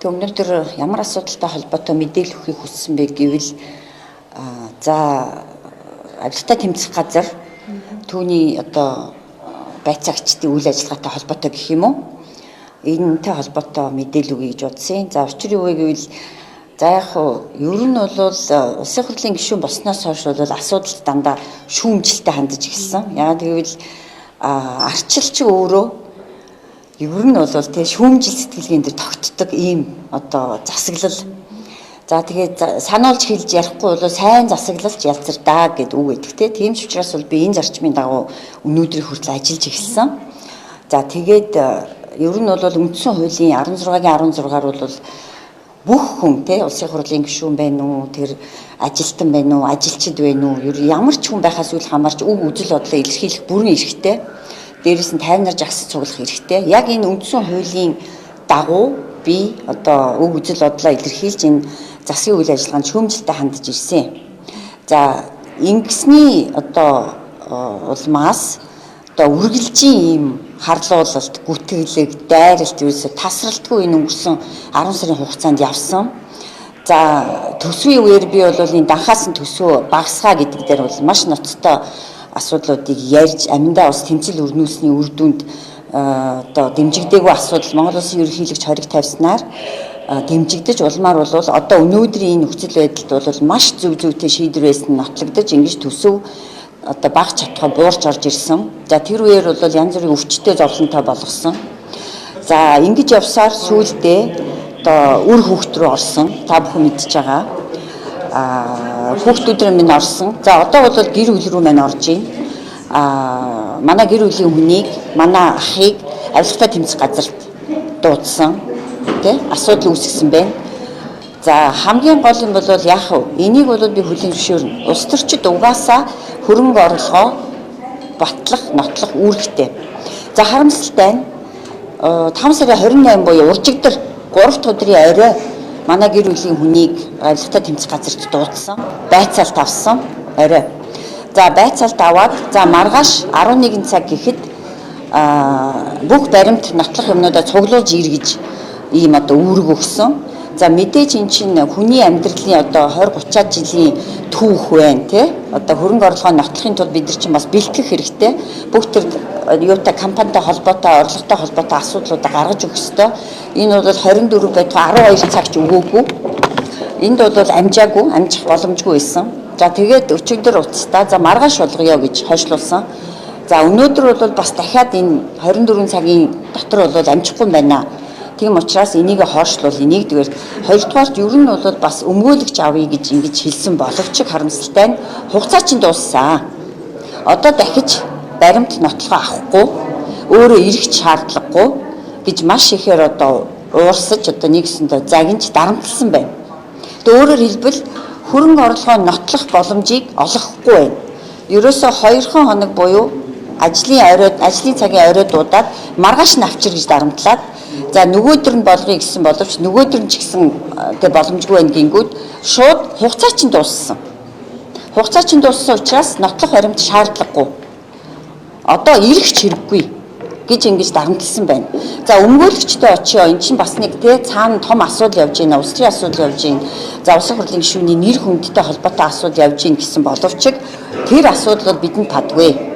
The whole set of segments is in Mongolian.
Тэг өнөөдөр ямар асуудалтай холбоотой мэдээлэл өгөхийг хүссэн бэ гэвэл за авилгатай тэмцэх газар түүний одоо байцаагчдын үйл ажиллагаатай холбоотой гэх юм уу? Энэтэй холбоотой мэдээлэл өгье гэж бодсон. За учир юу вэ гэвэл за яг хуу ер нь бол улсын хурлын гишүүн болсноос хойш бол асуудал дандаа шүүмжлэлтэй хандаж эхэлсэн. Яагаад гэвэл арчилч өөрөө ер нь бол тэгээ шүүмжил сэтгэлгээнд дэр тогтдог ийм одоо засаглал. За тэгээд сануулж хэлж ярихгүй бол сайн засаглалч ялзардаа гэд үг өгдөг те. Тийм ч учраас бол би энэ зарчмын дагуу өнөөдрийн хүртэл ажиллаж эхэлсэн. За тэгээд ер нь бол үндсэн хуулийн 16-гийн 16-аар бол бүх хүн те улсын хурлын гишүүн байна уу, тэр ажилтан байна уу, ажилчид байна уу, ер ямар ч хүн байхаас үл хамаарч үг үзэл бодлоо илэрхийлэх бүрэн эрхтэй. Дээрээс нь тайвнаар жагсаж цуглах эрхтэй. Яг энэ үндсэн хуулийн дагуу би одоо үг үзэл бодлоо илэрхийлж энэ засгийн үйл ажиллагаанд шүүмжлэлтэй хандж ирсэн. За ингэсний одоо улмаас одоо үргэлжийн ийм харлуулалт, гүтгэлэг, дайралт ерөөсө тасралтгүй энэ өнгөрсөн 10 сарын хугацаанд явсан. За төсвийн үеэр би бол энэ данхаас нь төсвөө багасгаа гэдэг дээр бол маш ноцтой асуудлуудыг ярьж аминдаа ус тэмцэл өрнүүлсний үр дүнд одоо дэмжигдээгүй асуудал Монгол Улсын ерөнхийлөгч хориг тавьснаар дэмжигдэж улмаар бол одоо өнөөдрийн энэ нөхцөл байдалд бол маш зөв зөвтэй шийдвэр байсан нь нотлогдож ингэж төсөв одоо баг чадхаа буурч орж ирсэн. За тэр үеэр бол янз бүрийн өвчтөе зовлонтой болгосон. За ингэж явсаар сүүлдээ одоо үр хүүхд рүү орсон. Та бүхэн мэдж байгаа. Хүүхдүүд рүү минь орсон. За одоо бол гэр бүл рүү минь орж байна. Манай гэр бүлийн хүнийг, манай ахыг авилгатай тэмцэх газарт дуудсан. Тэ? Асуудал үүсгэсэн байна. За хамгийн гол юм бол яах вэ? Энийг бол би хүлээн зөвшөөрнө. Улс төрчид угаасаа хөрөнгө орлогоо батлах, нотлох үүрэгтэй. За харамсалтай нь 5 сарын 28 буюу уржигдар 3 дахь өдрийн орой манай гэр бүлийн хүнийг авилгатай тэмцэх газарт дуудсан. Байцаалт авсан орой. За байцаалт аваад за маргааш 11 цаг гэхэд бүх баримт нотлох юмнуудаа цуглуулж ир гэж ийм одоо үүрэг өгсөн. За мэдээж эн чинь хүний амьдралын одоо 20 30 жилийн түүх байна тий. Одоо хөрөнгө орлогоо нотлохын тулд бид нар чинь бас бэлтгэх хэрэгтэй. Бүх тэр юутай компанитай холбоотой, орлоготой холбоотой асуудлуудаа гаргаж өгөх ёстой. Энэ бол 24 байтугай 12 цагч өгөөгүй. Энд бол амжаагүй, амжих боломжгүй байсан. За тэгээд өчигдөр уцтаа за маргааш болгоё гэж хойшлуулсан. За өнөөдөр бол бас дахиад энэ 24 цагийн дотор бол амжихгүй байна. Тийм учраас энийг хойшлуул, нэгдүгээр. Хоёрдугаарт ер нь бол бас өмгөөлөгч авъя гэж ингэж хэлсэн боловч харамсалтай нь хугацаа чинь дууссан. Одоо дахиж баримт нотлохоо авахгүй, өөрөө ирэх шаардлагагүй гэж маш ихээр одоо уурсаж одоо нэгсэндээ загинж дарамтлсан байна. Тэгээ өөрөөр хэлбэл хөрөнгө орлогоо нотлох боломжийг олгохгүй байна. Ерөөсөө 2 хоног буюу ажлын орой, ажлын цагийн орой дуудаад маргааш нь авчир гэж дарамтлаад за нөгөөдөр нь болгоё гэсэн боловч нөгөөдөр нь ч гэсэн тэг боломжгүй байна гингүүд шууд хугацаа чинь дууссан. Хугацаа чинь дууссан учраас нотлох баримт шаардлагагүй. Одоо ирэх ч хэрэггүй гэж ингэж дарамтлсан байна. За өмгөөлөгчтэй очио эн чинь бас нэг те цаана том асуудал явж байна, улс төрийн асуудал явж байна. За улсын хурлын гишүүний нэр хүндтэй холбоотой асуудал явж байна гэсэн боловч тэр асуудал бол бидэнд падгүй.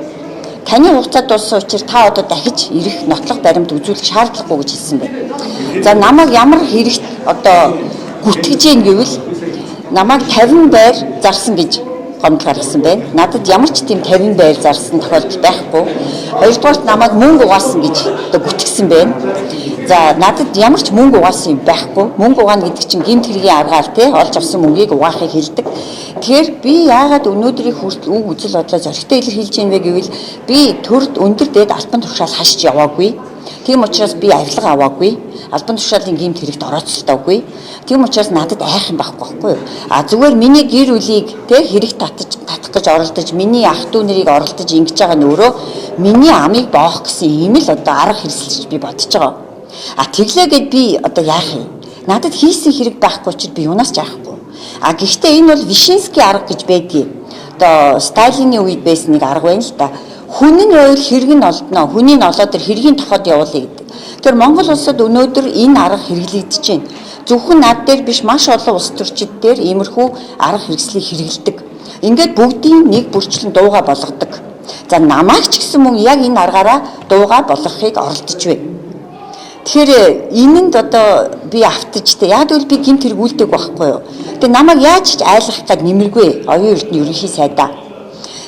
Таны хугацаа дууссан учраас та одоо дахиж ирэх нотлох баримт үзүүлэх шаардлагагүй гэж хэлсэн байна. За намайг ямар хэрэгт одоо гүтгэж гин гэвэл намайг 50 байр зарсан гэж гомдол гаргасан байна. Надад ямар ч тийм 50 байр зарсан тохиолдол байхгүй. Хоёрдугаарт намайг мөнгө угаасан гэж одоо гүтгсэн байна. За надад ямар ч мөнгө угаасан юм байхгүй. Мөнгө угаана гэдэг чинь гэмт хэргийн аргаар тий олж авсан мөнгийг угаахыг хэлдэг. Тэгэхээр би яагаад өнөөдрийг хүртэл үг үзэл бодлоо зоригтой илэрхийлж байна вэ гэвэл би төрд өндөр дээд албан тушаал хашиж яваагүй. Тийм учраас би авилга аваагүй. Албан тушаалын гэмт хэрэгт орооцолтоогүй. Тийм учраас надад айх юм байхгүй байхгүй юу? А зүгээр миний гэр бүлийг тэ хэрэг татах гэж оролдож, миний ах дүү нарыг оролдож ингэж байгаа нь өөрөө миний амыг боох гэсэн ийм л одоо арга хэрэгсэлж би бодож байгаа. А тэглээгээд би одоо яах юм? Надад хийсэн хэрэг байхгүй учраас би юунаас ч яахгүй. А гэхдээ энэ бол Вишинский арга гэж байдгийг. Одоо Сталины үед байсан нэг арга байна л да. Хүн нь байвал хэрэг нь олдно. Хүний нь олоод тэр хэргийн тохоод явуулъя гэдэг. Тэр Монгол улсад өнөөдөр энэ арга хэрэглэгдэж байна. Зөвхөн над дээр биш, маш олон улс төрчид дээр иймэрхүү арга хэрэгслийг хэрэглэдэг. Ингээд бүгдийн нэг бүрчлэн дууга болгодог. За, намайг ч гэсэн мөн яг энэ аргаараа дууга болгохыг оролдож байна. Тэгэхээр энэнд одоо би автаж тэ, яг л би гэмт хэрэг үйлдэг байхгүй юу. Тэгээ намайг яаж ч айлгах гээд нэмэргүй оюун эрдэнэ ерөнхий сайдаа.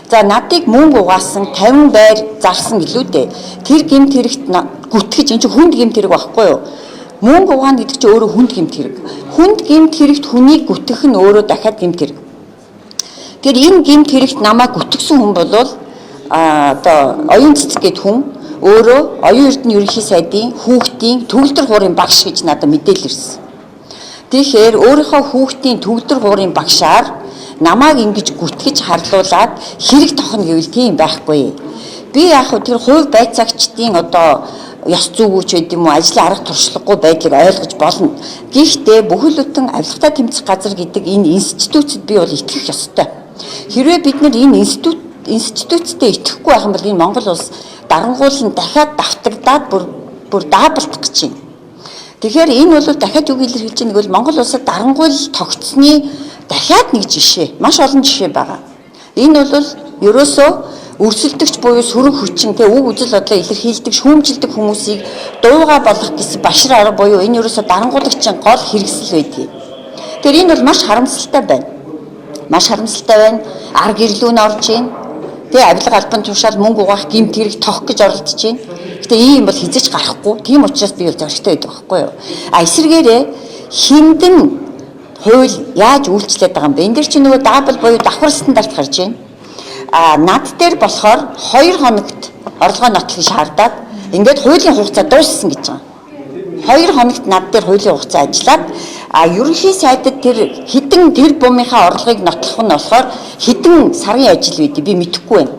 За, надыг мөнгө угаасан, 50 байр зарсан гэлүү дээ. Тэр гэмт хэрэгт гүтгэж, энэ чинь хүнд гэмт хэрэг байхгүй юу? Мөнгө угаана гэдэг чинь өөрөө хүнд гэмт хэрэг. Хүнд гэмт хэрэгт хүнийг гүтгэх нь өөрөө дахиад гэмт хэрэг. Тэгэхээр энэ гэмт хэрэгт намайг гүтгсэн хүн болвол одоо оюун цэцэг гээд хүн өөрөө оюун эрдэнэ ерөнхий сайдын хүүхдийн төгөлдөр хуурын багш гэж надад мэдээлэл ирсэн. Тэгэхээр өөрийнхөө хүүхдийн төгөлдөр хуурын багшаар намайг ингэж гүтгэж харлуулад хэрэг тохно гэвэл тийм байхгүй. Би яг хөө тэр хувь байцаагчдын одоо ёс зүйгүүч байд юм уу, ажлын арга туршлагагүй байдлыг ойлгож болно. Гэхдээ бүхэл бүтэн авилгатай тэмцэх газар гэдэг энэ институцид би бол итгэх ёстой. Хэрвээ бид нар энэ институцтэй итгэхгүй байх юм бол энэ Монгол улс дарангуул нь дахиад давтагдаад бүр даабалтах гэж байна. Тэгэхээр энэ бол дахиад юу илэрхийлж байгаа нэг бол Монгол улсад дарангуйл тогтсны дахиад нэг жишээ, маш олон жишээ байгаа. Энэ бол ерөөсөө өрсөлдөгч буюу сөрөг хүчин, тэ, үг үзэл бодлоо илэрхийлдэг, шүүмжилдэг хүмүүсийг дууга болгох гэсэн башир арга буюу энэ ерөөсөө дарангуулагчийн гол хэрэгсэл байдгийг. Тэгэхээр энэ бол маш харамсалтай байна. Маш харамсалтай байна. Ар гэрлүү нь орж байна. Тэгээ авилга албан тушаал, мөнгө угаах гэмт хэрэг тох гэж оролдож байна. Гэтэ ийм бол хэзээ ч гарахгүй. Тийм учраас би бол зоригтой байдаг байхгүй юу? А эсвэргээрээ хиндэн хууль яаж үйлчлээд байгаа юм бэ? Энэ дэр чинь нөгөө double буюу давхар стандарт гарч байна. А над дээр болохоор 2 хоногт орлогоо нотлохыг шаардаад, ингээд хуулийн хугацаа дууссан гэж байгаа. 2 хоногт над дээр хуулийн хугацаа ажиллаад, а ерөнхий сайдад тэр хэдэн тэр бумынхаа орлогыг нотлох нь болохоор хэдэн сарын ажил үйдэ, би мэдэхгүй байна.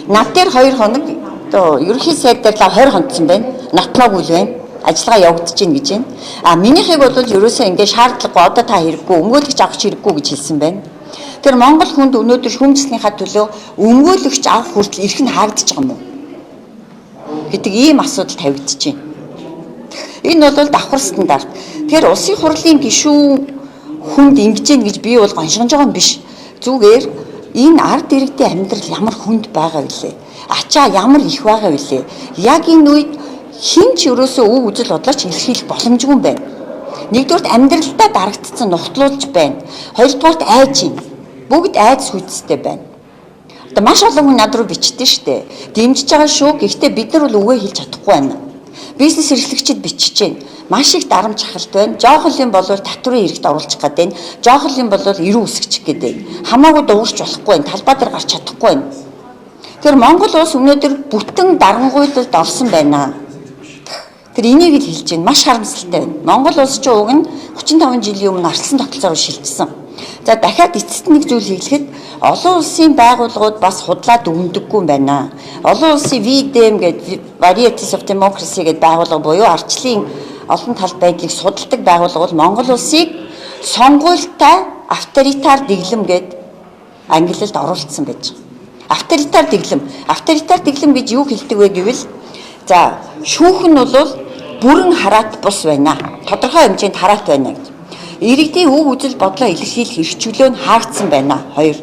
Над дээр 2 хоног, одоо ерөнхий сайд дээр л 20 хонцсон байна. Нотлоогүй л байна. Ажиллагаа явагдаж байна гэж байна. А минийхийг бол ерөөсөө ингээд шаардлагагүй, одоо та хэрэггүй, өмгөөлөгч авах хэрэггүй гэж хэлсэн байна. Тэр Монгол хүнд өнөөдөр шүүмжлэлийнхаа төлөө өмгөөлөгч авах хүртэл эрх нь хаагдчих юм уу гэдэг ийм асуудал тавигдаж байна. Энэ бол давхар стандарт. Тэгэхээр улсын хурлын гишүүн хүнд ингэж гин гэж би бол гоншгонж байгаа юм биш. Зүгээр энэ ард иргэдийн амьдрал ямар хүнд байгаа вүлээ? Ачаа ямар их байгаа вүлээ? Яг энэ үед хэн ч ерөөсөө үг үзэл бодлооч илэрхийлэх боломжгүй юм байна. Нэгдүгээрт амьдралдаа дарагдсан, нухтлуулж байна. Хоёрдугаарт айж байна. Бүгд айдас хүйцтэй байна. Одоо маш олон хүн над руу бичдэг штэ. Дэмжиж байгаа шүү. Гэхдээ бид нар бол үгээ хэлж чадахгүй байна. Бизнес эрхлэгчид бичиж байна. Маш их дарамт шахалт байна. Жоохон юм болвол татврын хэрэгт оруулчих гээд байна. Жоохон юм болвол эрүү үсгчих гээд байна. Хамаагүй дуугарч болохгүй байна. Талбай дээр гарч чадахгүй байна. Тэр Монгол улс өнөөдөр бүтэн дарангуйлалд орсон байна. Тэр энийг л хэлж байна. Маш харамсалтай байна. Монгол улс чинь уг нь 35 жилийн өмнө арчилсан тогтолцоогоор шилжсэн. За, дахиад эцэст нэг зүйл хэлэхэд олон улсын байгууллагууд бас худлаа дүгнэдэггүй юм байна. Олон улсын V-Dem гэдэг, Varieties of Democracy гэдэг байгууллага буюу ардчлалын олон талт байдлыг судалдаг байгууллага бол Монгол улсыг сонгуультай авторитар дэглэм гээд ангилалд оруулсан байж байгаа. Авторитар дэглэм. Авторитар дэглэм гэж юу хэлдэг вэ гэвэл, за, шүүх нь бол бүрэн хараат бус байна. Тодорхой хэмжээнд хараат байна гэж. Иргэдийн үг үзэл бодлоо илэрхийлэх эрх чөлөө нь хаагдсан байна. 2.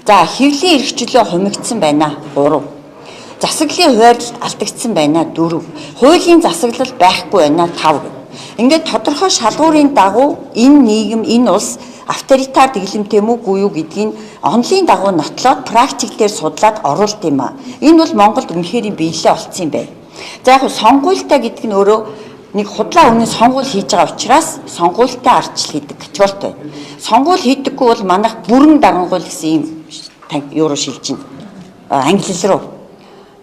За, хэвлэлийн эрх чөлөө хумигдсан байна. 3. Засаглалын хуваарлалт алдагдсан байна. 4. Хуулийн засаглал байхгүй байна. 5. Ингээд тодорхой шалгуурын дагуу энэ нийгэм, энэ улс авторитар дэглэмтэй мүү үгүй юу гэдгийг онолын дагуу нотлоод, практик дээр судлаад оруулт юм а. Энэ бол Монголд үнэхээр биелээ олцсон юм байна. За, яг сонгуультай гэдэг нь өөрөө нэг худлаа өмнө сонгуул хийж байгаа учраас сонгуультай ардчил гэдэг категорид байна. Сонгуул хийдэггүй бол манайх бүрэн дарангуйл гэсэн ийм юу руу шилжинэ. Ангилал руу.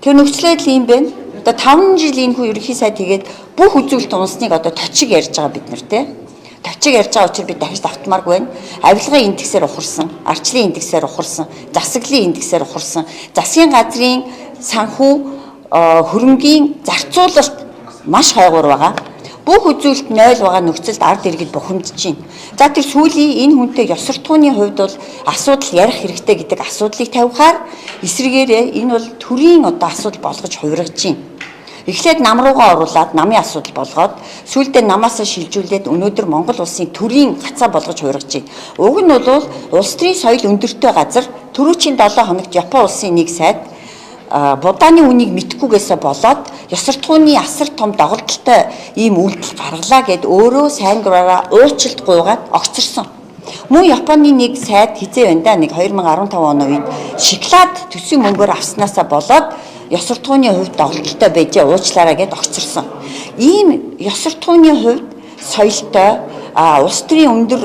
Тэр нөхцөл байдал ийм байна. Одоо 5 жил энэ хүү ерөнхий сайд тэгээд бүх үзүүлэлт унсныг одоо точиг ярьж байгаа бид нар, те. Точиг ярьж байгаа учраас би дахиж давтмааргүй байна. Авилгын индексээр ухарсан, ардчлалын индексээр ухарсан, засаглалын индексээр ухарсан, засгийн газрын санхүү хөрөнгийн зарцуулалт маш хойгуур байгаа. Бүх үзүүлэлт 0 байгаа нөхцөлд ард иргэд бухимдаж байна. За, тэр сүүлийн энэ хүнтэй ёсортгооны хувьд бол асуудал ярих хэрэгтэй гэдэг асуудлыг тавихаар эсрэгээрээ энэ бол төрийн одоо асуудал болгож хувиргаж байна. Эхлээд нам руугаа оруулаад намын асуудал болгоод сүүлдээ намаасаа шилжүүлээд өнөөдөр Монгол улсын төрийн гацаа болгож хуургаж байна. Уг нь бол улс төрийн соёл өндөртэй газар түрүүчийн 7 хоногт Япон улсын нэг сайд будааны үнийг мэдхгүйгээсээ болоод ёс суртахууны асар том доголдолтой ийм үйлдэл гаргалаа гэд өөрөө сайн дураараа уучлалт гуйгаад огцорсон. Мөн Японы нэг сайд хизээ байна да нэг 2015 оны үед шоколад төсвийн мөнгөөр авснаасаа болоод ёс суртахууны хувьд доголдолтой байжээ, уучлаарай гэд огцорсон. Ийм ёс суртахууны хувьд соёлтой, улс төрийн өндөр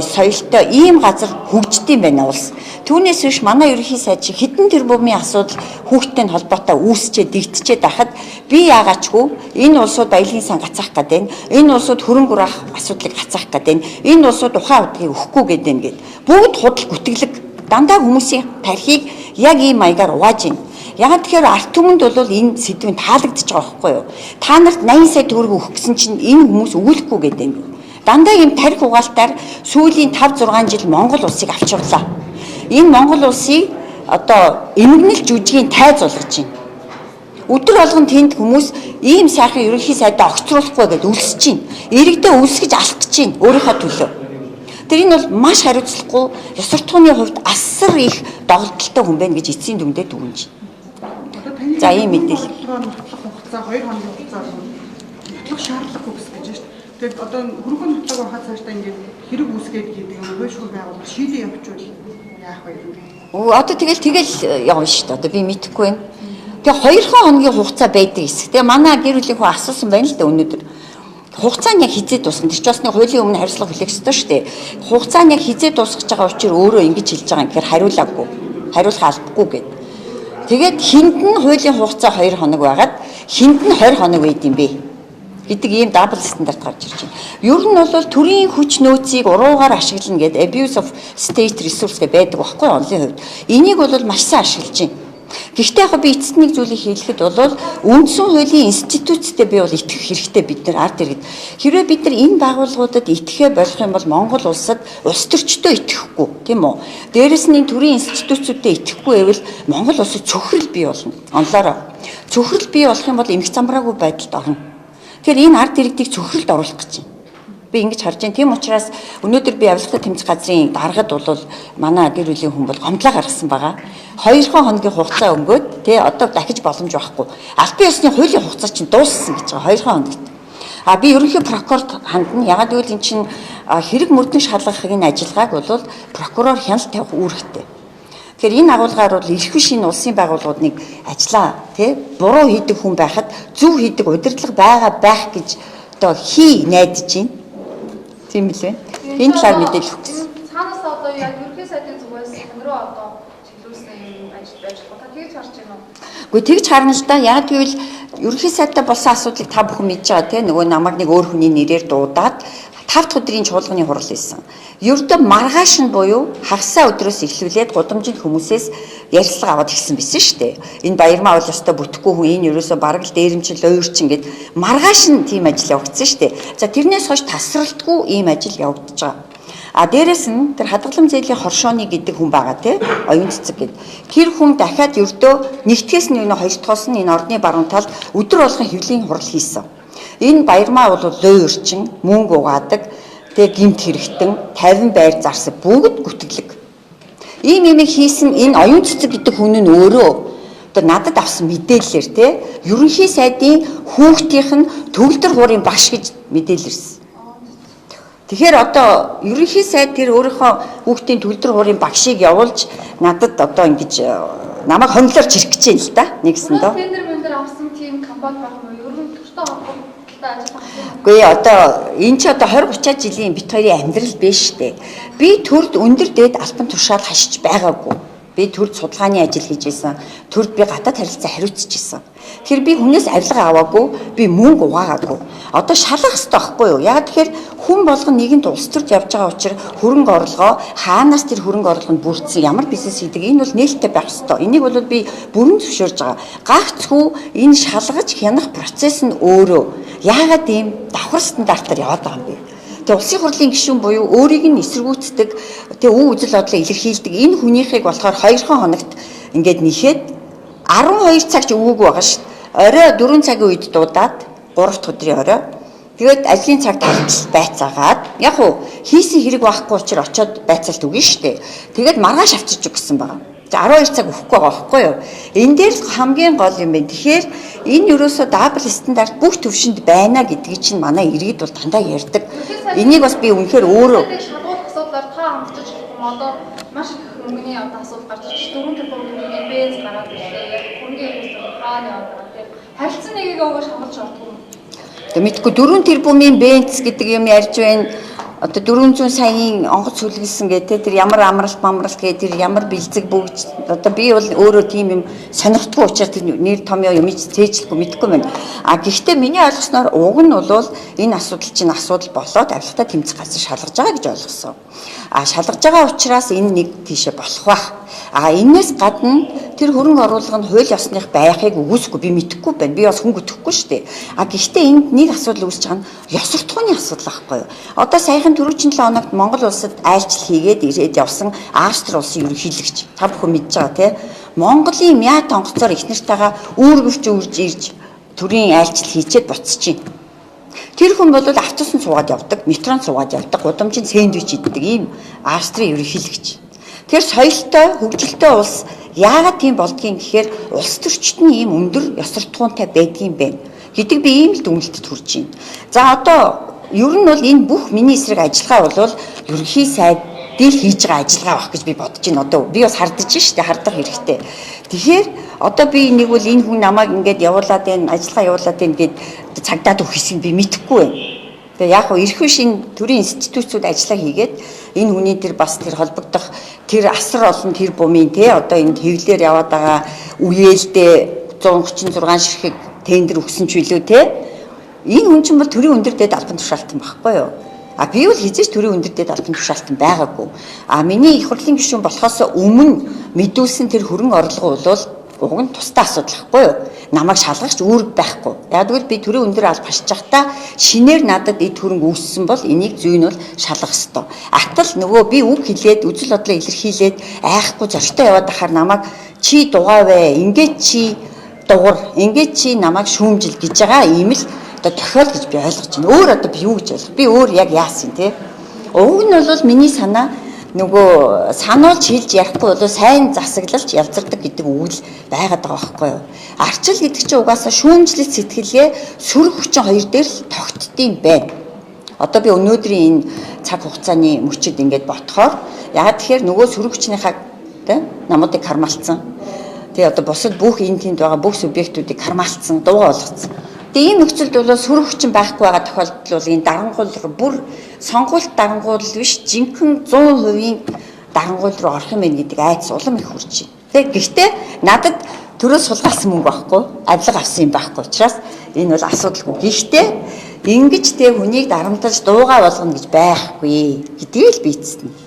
соёлтой ийм газар хөгждөм байна улс. Түүнээс биш манай ерөнхий сайд шиг хэдэн тэрбумын асуудал хүүхдтэй холбоотой үүсчээ дэгдчихэд байхад би яагаачгүй энэ улсууд аялын сан гацаах гээд байна. Энэ улсууд хөрөнгө оруулах асуудлыг гацаах гээд байна. Энэ улсууд ухаан удгийг өгөхгүй гээд байна гэд. Бүгд худал гүтгэлэг дандаа хүмүүсийн тархийг яг ийм маягаар угааж байна. Ягаад тэгэхээр ард түмэнд бол энэ сэдвийн таалагдчих байгаа байхгүй юу? Та нарт 80 сая төгрөг өгөх гэсэн чинь энэ хүмүүс өгүүлэхгүй гэдэг юм. Дандаа ийм тарих угаалтаар сүүлийн 5 6 жил Монгол улсыг авч явлаа. Энэ Монгол улсыг одоо эмгэнэл жүжигийн тайз болгож байна. Өдөр болгон тэнд хүмүүс ийм сайхан ерөнхий сайдаа огцруулахгүй гэдээ өлсөж байна. Иргэдээ өлсгөж алдчихж байна өөрийнхөө төлөө. Тэр энэ бол маш хариуцлагагүй, ёс суртахууны хувьд асар их доголдолтой хүн байна гэж эцсийн дүндээ дүгнэж байна. За ийм мэдээлэл. Нотлох хугацаа 2 хоногийн хугацаа нотлох шаардлагагүй гэсэн гэж байна шүү дээ. Тэгээд одоо хөрөнгө нотлох байхад цаашдаа ингээд хэрэг үүсгээд гэдэг юм хуульшгүй байгууллага шийдээ явуучвал яах вэ? Одоо тэгэл явна шүү дээ. Одоо би мэдэхгүй байна. Тэгээ 2 хоногийн хугацаа байдаг хэсэг. Тэгээ манай гэр бүлийн хүн асуусан байна л да өнөөдөр. Хугацаа нь яг хизээ дуусна. Тэр ч бас нэг хуулийн өмнө хариуцлага хүлээх ёстой шүү дээ. Хугацаа нь яг хизээ дуусгаж байгаа учраас өөрөө ингэж хэлж байгаа юм гэхээр хариулаагүй. Хариулах албагүй гэд. Тэгээд хинд нь хуулийн хугацаа 2 хоног байгаад хинд нь 20 хоног байд юм бэ гэдэг ийм double standard гарч ирж байна. Ер нь бол төрийн хүч нөөцийг уруугаар ашиглана гэдэг abuse of state resource гэж байдаг байхгүй онлын хувьд. Энийг бол маш сайн ашиглаж байна. Гэхдээ яг би эцэст нэг зүйлийг хэлэхэд бол үндсэн хуулийн институцтэй би бол итгэх хэрэгтэй бид нар ард иргэд. Хэрвээ бид нар энэ байгууллагуудад итгэхээ болох юм бол Монгол улсад улс төрчдөө итгэхгүй тийм үү? Дээрэс нь энэ төрийн институцүүдэд итгэхгүй байвал Монгол улсад цөхрөл бий болно. Онлоороо. Цөхрөл бий болох юм бол эмх замбраагүй байдалд орно. Тэгэхээр энэ ард иргэдийг цөхрөлд оруулах гэж байна. Би ингэж харж байна. Тийм учраас өнөөдөр би авилгатай тэмцэх газрын даргад бол манай гэр бүлийн хүн бол гомдлоо гаргасан байгаа. 2 хоногийн хугацаа өнгөөд тий одоо дахиж боломж байхгүй. Албан ёсны хуулийн хугацаа чинь дууссан гэж байгаа 2 хоногт. А би ерөнхий прокурорт хандна. Ягаад гэвэл эн чинь хэрэг мөрдөн шалгах энэ ажиллагааг бол прокурор хяналт тавих үүрэгтэй. Тэгэхээр энэ агуулгаар бол эрх биш энэ улсын байгууллагууд нэг ажиллаа тий буруу хийдэг хүн байхад зөв хийдэг удирдлага байгаа байх гэж одоо хий найдаж байна. Тийм билээ. Энэ талаар мэдээлэл өгөх гэсэн. Цаанаас одоо яг ерөнхий сайдын зүгээс тань руу одоо чиглүүлсэн юм ажил байж болох. Та тэгж харж байна уу? Гэхдээ тэгж харна л да. Яг гэвэл ерөнхий сайдтай болсон асуудлыг та бүхэн мэдж байгаа тий нөгөө намайг нэг өөр хүний нэрээр дуудаад 5 дахь өдрийн чуулганы хурал хийсэн. Ердөө маргааш нь буюу хагасаа өдрөөс эхлүүлээд гудамжинд хүмүүсээс ярилцлага аваад ирсэн байсан шүү дээ. Энэ Баярмаа бол ёстой бүтэхгүй хүн, энэ ерөөсөө бараг л дээрэмчил уйрчин гэд маргааш нь тийм ажил явагдсан шүү дээ. За тэрнээс хойш тасралтгүй ийм ажил явагдаж байгаа. А дээрэс нь тэр хадгалам зээлийн хоршооны гэдэг хүн байгаа тий оюун цэцэг гэд. Тэр хүн дахиад ердөө нэгтгэс нь энэ хоёр дахьоос нь энэ ордны баруун талд өдөр болгон хэвлийн хурал хийсэн. Энэ Баярмаа бол луйварчин, мөнгө угаадаг, тэгээ гимт хэрэгтэн, 50 байр зарсан бүгд гүтгэлэг. Ийм юм хийсэн энэ оюун цэцэг гэдэг хүн нь өөрөө одоо надад авсан мэдээллээр те ерөнхий сайдын хүүхдийнх нь төгөлдөр хуурын багш гэж мэдээлэл ирсэн. Тэгэхээр одоо ерөнхий сайд тэр өөрийнхөө хүүхдийн төгөлдөр хуурын багшийг явуулж надад одоо ингэж намайг хонглоор чирэх гэж байна л да нэгсэндөө. Тендер мендер авсан тийм компани байх юм уу? Ер нь төртөө холбоотой ажиллах юм. Үгүй одоо энэ ч одоо 20 30 жилийн бит хоёрын амьдрал биш штэ. Би төрд өндөр дээд албан тушаал хашиж байгаагүй. Би төрд судалгааны ажил хийж исэн. Төрд би гадаад харилцаа хариуцж исэн. Тэгэхээр би хүнээс авилга аваагүй, би мөнгө угаагаагүй. Одоо шалгах хэрэгтэй байхгүй юу? Яг тэгэхээр хүн болгон нийгэмд улс төрд явж байгаа учраас хөрөнгө орлогоо хаанаас тэр хөрөнгө орлого нь бүрдсэн, ямар бизнес хийдэг энэ бол нээлттэй байх хэрэгтэй. Энийг бол би бүрэн зөвшөөрж байгаа. Гагцхүү энэ шалгаж хянах процесс нь өөрөө яагаад ийм давхар стандартаар яваад байгаа юм бэ? Тэгээ улсын хурлын гишүүн буюу өөрийг нь эсэргүүцдэг, тэгээ үе үзэл бодлоо илэрхийлдэг энэ хүнийхийг болохоор 2 хоногт ингээд нэхэд 12 цаг ч өгөөгүй байгаа шүү дээ. Орой 4 цагийн үед дуудаад 3 дахь өдрийн орой. Тэгээд ажлын цаг талтал байцаагаад яг уу хийсэн хэрэг байхгүй учраас очиод байцаалт өгнө шүү дээ. Тэгээд маргааш авчирч өг гэсэн байгаа. За 12 цаг өгөхгүй байгаа байхгүй юу? Энэ дээр л хамгийн гол юм байна. Тэгэхээр энэ ерөөсөө double standard бүх төвшөнд байна гэдгийг чинь манай иргэд бол дандаа ярьдаг. Энийг бас би үнэхээр өөрөө шалгуулах асуудлаар та хандчих юм одоо маш их мөнгөний одоо асуудал гарч ирж 4 тэрбум төгрөгийн бенз гараад ирлээ. Яг хөрөнгөний үйлдвэр хаана яваад байгаа тийм. Харилцан нэгийг өгөө шалгуулж ордгоо. Одоо мэдгүй 4 тэрбумын бенз гэдэг юм ярьж байна. Одоо 400 саяын онгоц сүлгэлсэн гэх тэр ямар амралт мамралт гэх тэр ямар бэлзэг бүгж одоо би бол өөрөө тийм юм сонирхдаггүй учраас тэр нэр томьёо юм ч цээжлэхгүй мэдэхгүй байна. А гэхдээ миний ойлгосноор уг нь бол энэ асуудал чинь асуудал болоод авилгатай тэмцэх газар шалгаж байгаа гэж ойлгосон. А шалгаж байгаа учраас энэ нэг тийшээ болох бах. А энэс гадна тэр хөрөнгө оруулалт нь хууль ёсных байхыг үгүйсэхгүй би мэдэхгүй байна. Би бас хүн гүтгэхгүй шүү дээ. А гэхдээ энд нэг асуудал үүсэж байгаа нь ёс суртахууны асуудал байхгүй юу? Одоо саяхан түрүүчийн 7 хоногт Монгол улсад айлчил хийгээд ирээд явсан Австри улсын ерөнхийлөгч та бүхэн мэдж байгаа тий. Монголын мят онгоцоор их нартайгаа үүргэвч үрж ирж төрийн айлчил хийчээд буцаж байна. Тэр хүн бол автобусан суугаад явдаг, метронд суугаад явдаг, гудамжинд сэндвич иддэг ийм Австрийн ерөнхийлөгч. Тэр соёлтой, хөгжилтэй улс яагаад тийм болдгийг гэхээр улс төрчд нь ийм өндөр ёс суртахуунтай байдгийн бэ гэдэг би ийм л дүгнэлтэд хүрч байна. За одоо ер нь бол энэ бүх миний эсрэг ажиллагаа бол ерөнхий сайдыг хийж байгаа ажиллагаа байх гэж би бодож байна. Одоо би бас хардаж шүү дээ, хардах хэрэгтэй. Тэгэхээр одоо би нэг бол энэ хүн намайг ингээд явуулаад байна, ажиллагаа явуулаад байна гэд цагдаад өгөх хэсгийг би мэдэхгүй байна. Тэгээ яг хөө эрх биш энэ төрийн институтууд ажиллаа хийгээд энэ хүний тэр бас тэр холбогдох тэр асар олон тэр бумын те одоо энэ хэвлэлээр яваад байгаа үеэлдээ 136 ширхэг тендер өгсөн ч билүү те энэ хүн чинь бол төрийн өндөр дээд албан тушаалтан байхгүй юу? А би бол хизээч төрийн өндөр дээд албан тушаалтан байгаагүй. А миний их хурлын гишүүн болохоос өмнө мэдүүлсэн тэр хөрөнгө орлого бол уг нь тусдаа асуудал байхгүй юу? Намайг шалгахч үүрэг байхгүй. Яг тэгвэл би төрийн өндөр алба хашиж байхдаа шинээр надад эд хөрөнгө үүссэн бол энийг зүйн бол шалгах ёстой. Атал нөгөө би үг хэлээд үзэл бодлоо илэрхийлээд айхгүй зоригтой яваад ахаар намайг чи дугаавэ, ингээд чи дугар, ингээд чи намайг шүүмжил гэж байгаа ийм л одоо тохиол гэж би ойлгож байна. Өөр одоо би юу гэж ойлгох? Би өөр яг яасан те? Уг нь бол миний санаа нөгөө сануулж хэлж ярихгүй бол сайн засаглалч ялзардаг гэдэг үг л байгаад байгаа байхгүй юу? Арчил гэдэг чинь угаасаа шүүмжлэл сэтгэлгээ сөрөг хүчин хоёр дээр л тогтдсон байна. Одоо би өнөөдрийн энэ цаг хугацааны мөчид ингээд ботхоор ягаад тэгэхээр нөгөө сөрөг хүчнийхаа тэ намуудыг кармалцсан. Тэгээ одоо бусад бүх энэ тэнд байгаа бүх субъектуудыг кармалцсан, дууга болгоцсон. Тэгээ ийм нөхцөлд бол сөрөг хүчин байхгүй байгаа тохиолдолд бол энэ дарангуул руу бүр сонгуульт дарангуул биш жинхэнэ 100% дарангуул руу орох юм байна гэдэг айдас улам их хүрч байна. Тэгээ гэхдээ надад төрөөс сулгаалсан мөнгө байхгүй, авилга авсан юм байхгүй учраас энэ бол асуудалгүй. Гэхдээ ингэж тэ хүнийг дарамталж дуугаа болгоно гэж байхгүй гэдгийг л би эцэстнэ.